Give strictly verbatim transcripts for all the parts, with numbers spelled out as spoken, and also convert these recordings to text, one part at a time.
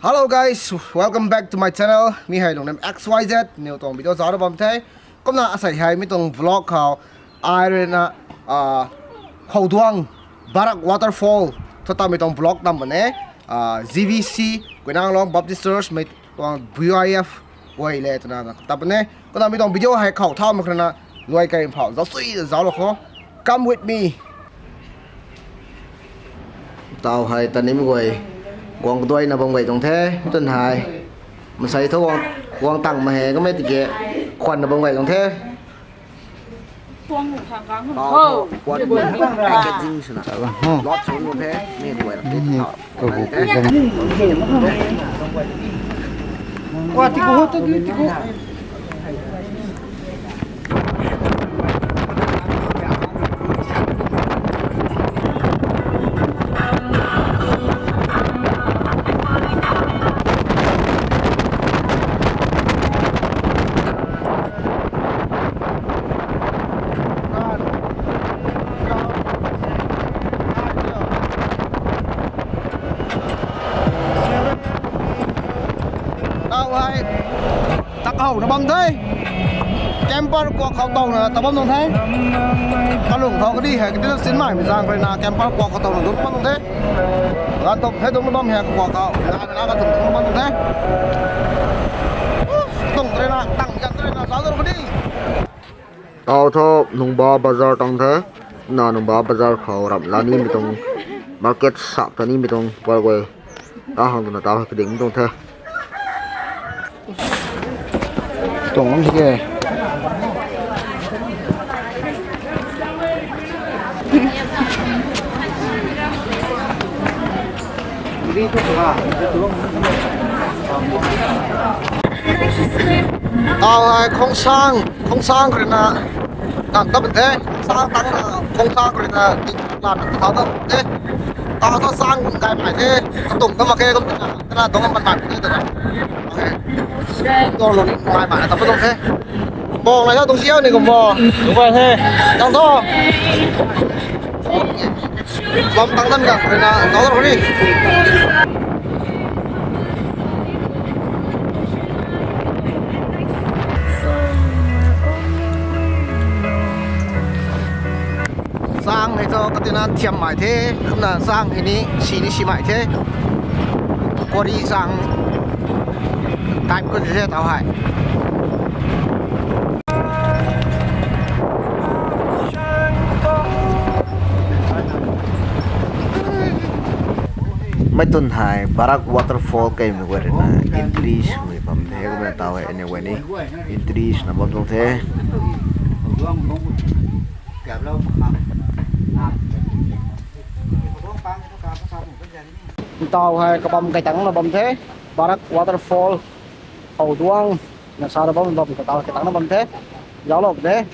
Hello guys, welcome back to my channel. Mi hei lungnim X Y Z, niw tuang video zauc na bam the. Kumna asei hei mi tuang vlog khou, ai rui na, ah, Khouduang Barak Waterfall thu ta mi tuang vlog tam bam e. Ah, G B C, Guinanglong Baptist Church, mi tuang B Y F guay le twna tam bam e. Kumna mi tuang video hei khou thau mak rui na, luai kai phau zauc sui zauc lou kho. Come with me. Tau hei tanim guay guang kaduaina bam guay tuang the, twn hei. Masei thu guang, guang tang ma he, kamei tiki khwanna bam guay tuang the. Tau thu khwan packaging swna. Lot sw tuang the, mi guay na. Tau hei tak hou na bam the. Camper kuak khou tow na ta bam tuang the. Kalung khou kadi hei kadi sinmei mi zang rui na camper kuak khou tow na dun bam tuang the. Ganv tum hei dun bam hei kuak khou na na ka tum bam tuang the. Tung rui na tang gan rui na zauc rui kadi. Tau thu Nungba Bazar tang the. Na Nungba Bazar khou ram la nimei tuang, market sak ta nimei tuang pal guay. Ta hang twna tau hei kading tuang the. Tuang lam si ke. Tau hei Khongsang, Khongsang khou rui na tang ta bam the, Khongsang tang na, Khongsang khou rui na ti lan na tau ta bam the. Tau thu sang kai mai the, katung ta mak khe, kum twna, twna tuang man mak the twna. Okay. Tuang lung kai mai ta bam tuang the. Bong lai tho tuang siau ni kum bo. Tuang kai the. Tang thu. Bam tang tam gang rui na, tau ta rui ni. Sang hei thu katina thiam mai the, kumna sang hei ni si ni si mai the. Quarry sang type khou the tau hei. Mei twn hei Barak Waterfall kaimei guay rui na entry swmei bam the, kumna tau hei anyway ni entry swna bam tuang the. Tau hei kabam kai tang na bam the, Barak Waterfall, Khouduang na sa na bam bam ka tau kai tang na bam the, zauc lou the.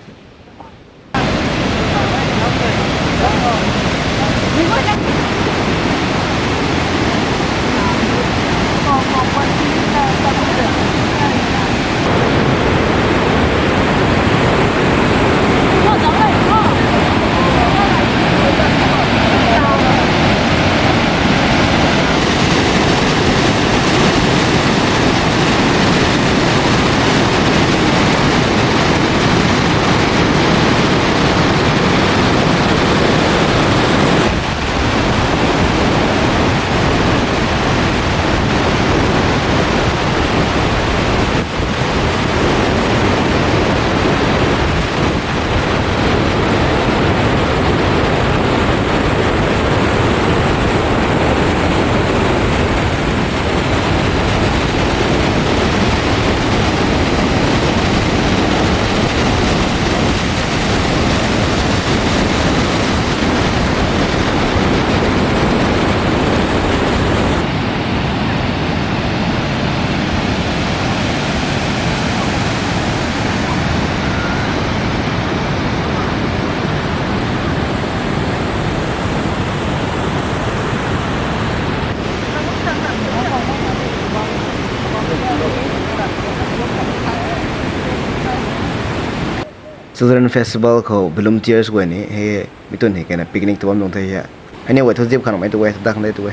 Children Festival khou volunteers guay ni hei, mi twn hei kena picnic tu bam tuang the hei. Hei ni guay thu zip khan mei tu e, dak khan de tu e.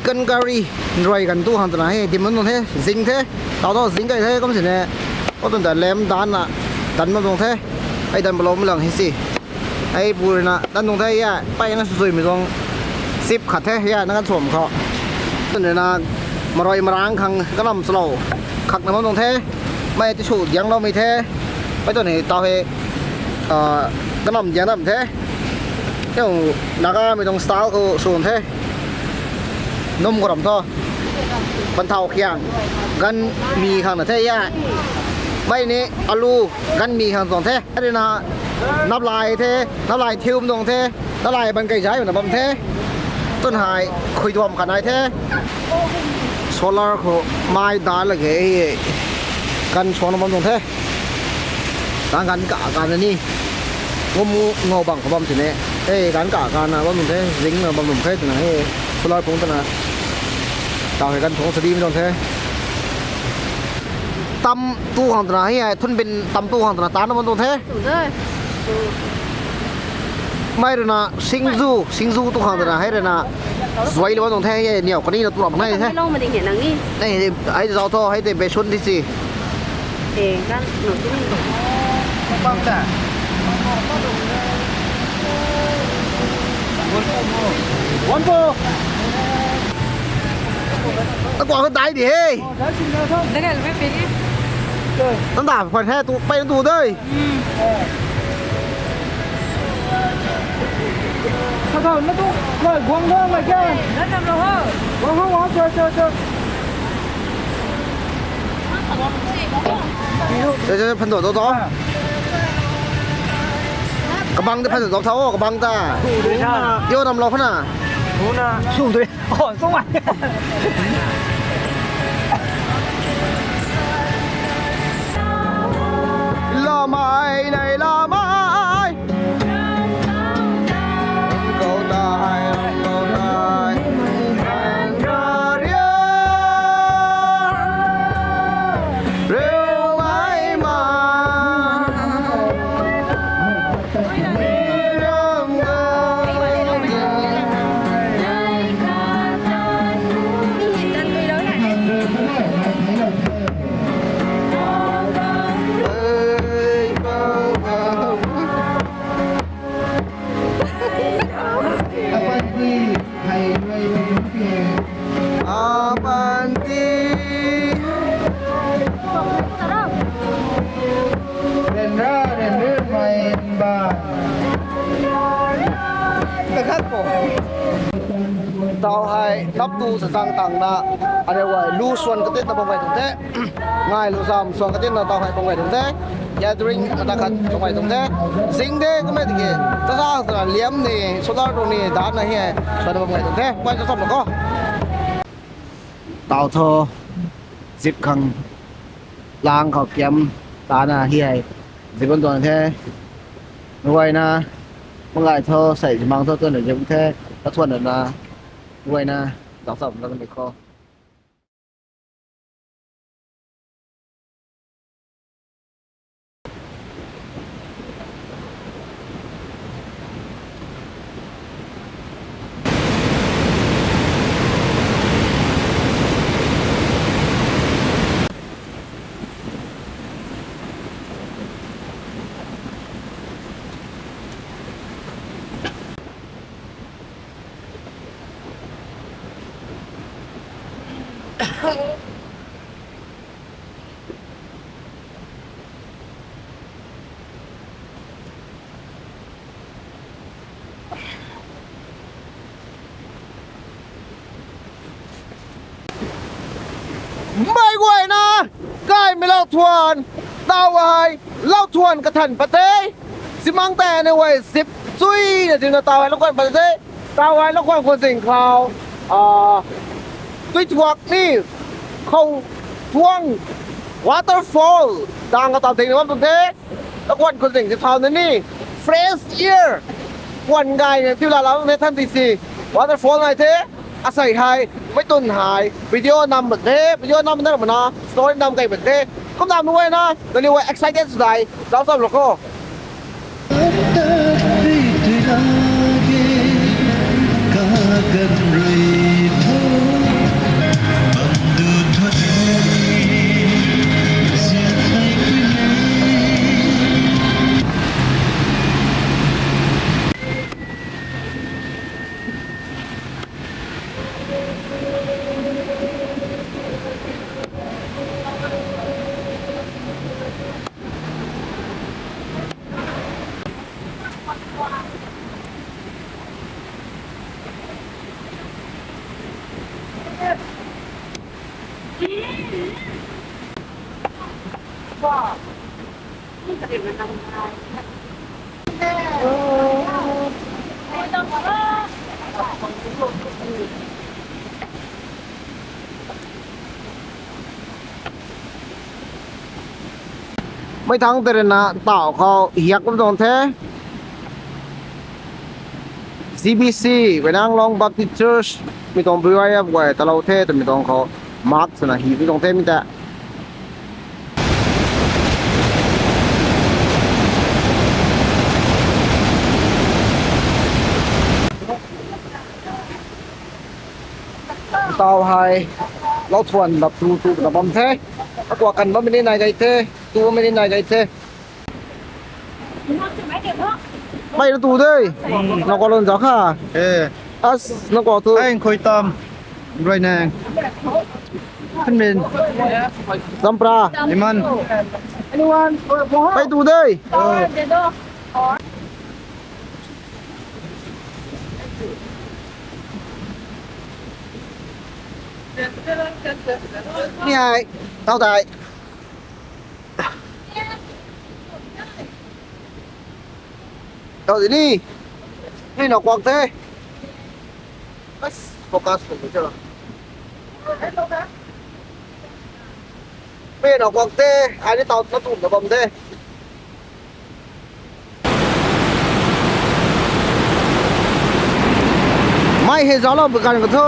Kan gari, nrui kan tu khang twna hei dim bam tuang the, zing the, tau tau zing kai the, kum sini. Kou tun ta lem dan na, dan bam tuang the, hei dan balou mi lang hei si. Hei pu rui na, dan tuang the ya, peyna sw sui mi tuang, sip khat the ya, na kan suam khou. Tun rui na, marui marang khang, kanam swlou, khak na bam tuang the, mei ti sw diang lou mi the, mei tun hei tau hei, ah, kanam diang dam the. Hei, Naga mei tuang style khou sw the. Num khou ram tho. Pan thau khiang. Gan mi khang na the ya. Mei ni alu gan mi khang tuang the. Rui na naplai the. Naplai thiu bam tuang the. Naplai ban kai zai na bam the. Tun hei khui duam khat nai the. Solar khou mei da lak ge. Gan suan na bam tuang the. Tang ganv ka kan ni. Ngum ngau bang khou bam sini. Hei, ganv ka kan na bam num the, zing na bam num the twna hei. Solar phung twna. Tau hei ganv phung sadi mi tuang the. Tam tu khang twna hei, hei, thun bin tam tu khang twna tan na bam tuang the. Mei rui na singzu, singzu tu khang twna hei rui na. Zuai lou bam tuang the, hei, niau kani na tu ram nai the. Lou ma ding he nang ni. Nei, hei, hei zau tho, hei tei besun di si. Bang ta. Wan po. Ta kuang dai di he. Dai le pe pe ni. Tan da phan he tu pei tu dei. Sa sa na tu. Guang guang mai kya. Guang guang guang, cho cho cho. Cho cho, phan do do do. Kabang ta phan do do tho, kabang ta. Yo, ram lou khana. Su dui. Oh, so mai. Lamai nei lamai. Apanti. Renra, renra, mai ba. Kakhat po. Tau hei, nap tu sa tang tang na, ane wai, lu suan katit na bam gay tuang the. Ngai lu zam suan katit na tau hei bam gay tuang the. Gathering na khat bam gay tuang the. Zing de, kamei tiki, ta sa sa liam ni, solar tu ni, dan na hi, suan bam gay tuang the. Kuay ta sam ko. Tau tho, zip khang, lang khou kiam, ta na hi hei, zip bam tuang the. Nuai na, mangai tho, sai zimang tho, tuan na zip the, ta tuan na, nuai na, tau sam na ni ko. Mei guayna, kaimei lou thuan, tau hei, lou thuan kathan pat the, simang tei aniu guay zip chui na zip na tau hei lou khuan pat the, tau hei lou khuan khou zing khou, ah, tui thuak ni, khou thuang, waterfall, dang ka tau ding na bam tuang the, lou khuan khou zing zip thau na ni, fresh air, khuan gay na tiu la la bam the than ti si, waterfall nai the, Asei hei, mei tun hei, video nam bam the, video nam na mana, story nam kai bam the. Kumna mei guayna, nangniw guay excited sw dai, zauc zauc lou kho. Kagan rui tho. Mei thangc tei rui na taw khou hiak bam tuang the. G B C, Guinanglong Baptist Church, mi tuang B Y F guay talou the twmei tuang khou mark swna hi bam tuang the mi ta. Taw hei lou thuan lap tu tu na bam the. Akua kan bammei ni nai gay the, tu bammei ni nai gay the. Mei na tu de. Na kua lon zak kha. Eh. As na kua tu. Ai khoi tam. Rui nang. Kan min. Zampra. Iman. Mei tu de. Oh. Ni hai, tau dai. Tau di ni. Ni na kuak the. Bas, focus ko cho. Ni na kuak the, ai ni tau na tu na bam the. Mei hei zauclou bu kan khou thu,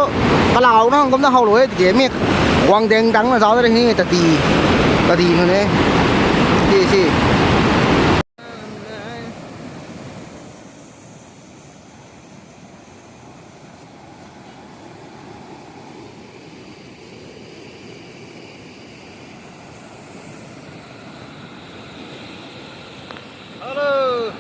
kalau na kumna howlou e tiki mi guang deng dang na zauc de hi tati, tati nunc e. Si, si. Hello.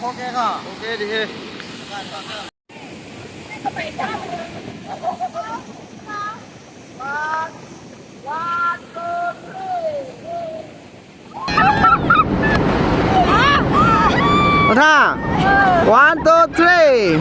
Four K ka? Four K di he. One, one, two, three. Ntha. One, two, three.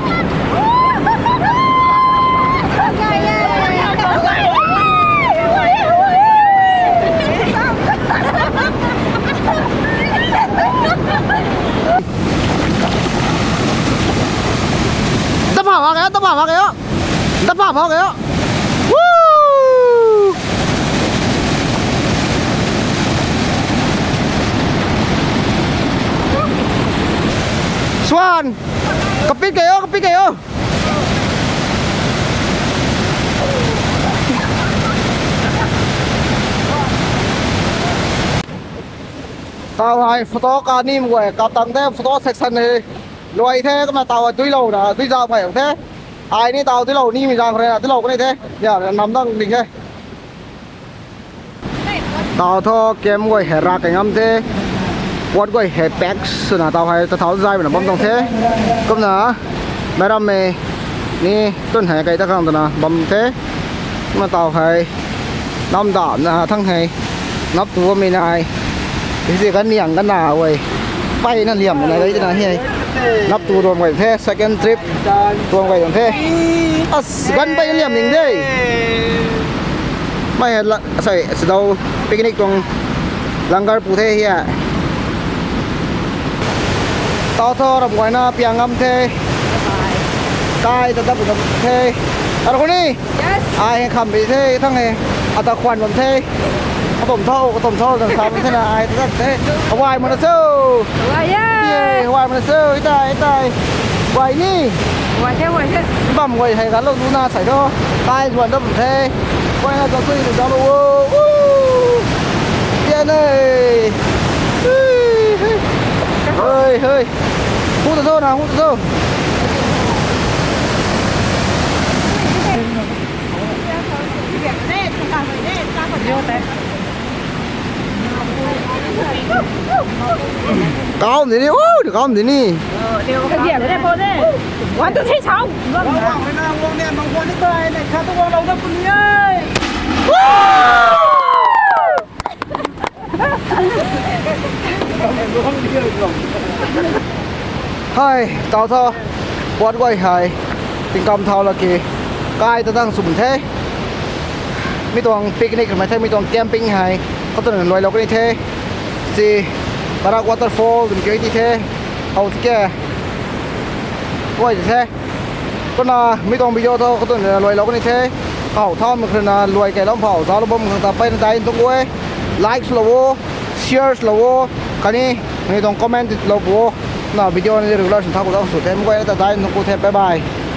Tapa bak e, tapa bak e. Tapa bak e. Woo! Swan! Kapit kayo, kapit kayo. Tau hei photo ka ni mei guay kap tang the, photo section hei luai the, kumna tau hei duilou na, dui zau phey the. Ai ni tau duilou ni mei zang rui na, duilou kani the. Ya, nam dang ding the. Tau thu camp guay hei rak kai ngam the. Puat guay hei pack swna tau hei ta thau zai na bam tuang the. Kumna, meic rammei ni tun hei kai ta khang twna bam the. Kumna tau hei, nam dam na thang hei. Nap tu mi nai. Hei kan niang kan na guay. Pey na liam na guay na hei. Nap tu tuang guay the, second trip. Tuang guay tuang the. As, gan pey na liam ning de. Mei hei la, sorry, sidau picnic tuang langar pu the hia. Tau thu ram guay na piang ngam the. Kai ta ta pu ngam the. Ar khou ni. Yes. Ai hei kham bi the, thang hei. Ata khwan bam the. Katum tho, katum tho, kan sa bam the na, ai ta ta the. Awai mana so. Awai ye. Ye, awai mana so, itai, itai. Wai ni. Wai the, wai the. Bam wai hei ka lo lu na sai tho. Kai zuan ta bam the. Wai na ta tui ta lo. Woo. Ye ne. Hui, hui. Hui, hui. Hu ta tho na, hu ta tho. Kaum di ni, woo, kaum di ni. One, two, three, sao. Ai, tau tho. Puat guay hei tingkam thau laki kai ta tang sum the. Mi tuang picnic ramei the, mi tuang camping hei katun luailou kani the. Si Barak waterfall dun kei ti the. Hau ti ke guay ti the. Kumna mi tuang video tho katun luailou kani the. Hau thaumei khruna luai kailou phau zauclou bam khang ta peyna dai tuang e. Like swlou o, share swlou o, khatni mi tuang comment lou pu o. Na video ni regular swn thau ku tang sw the, mi guayna ta dai tuang ku the. Bye bye.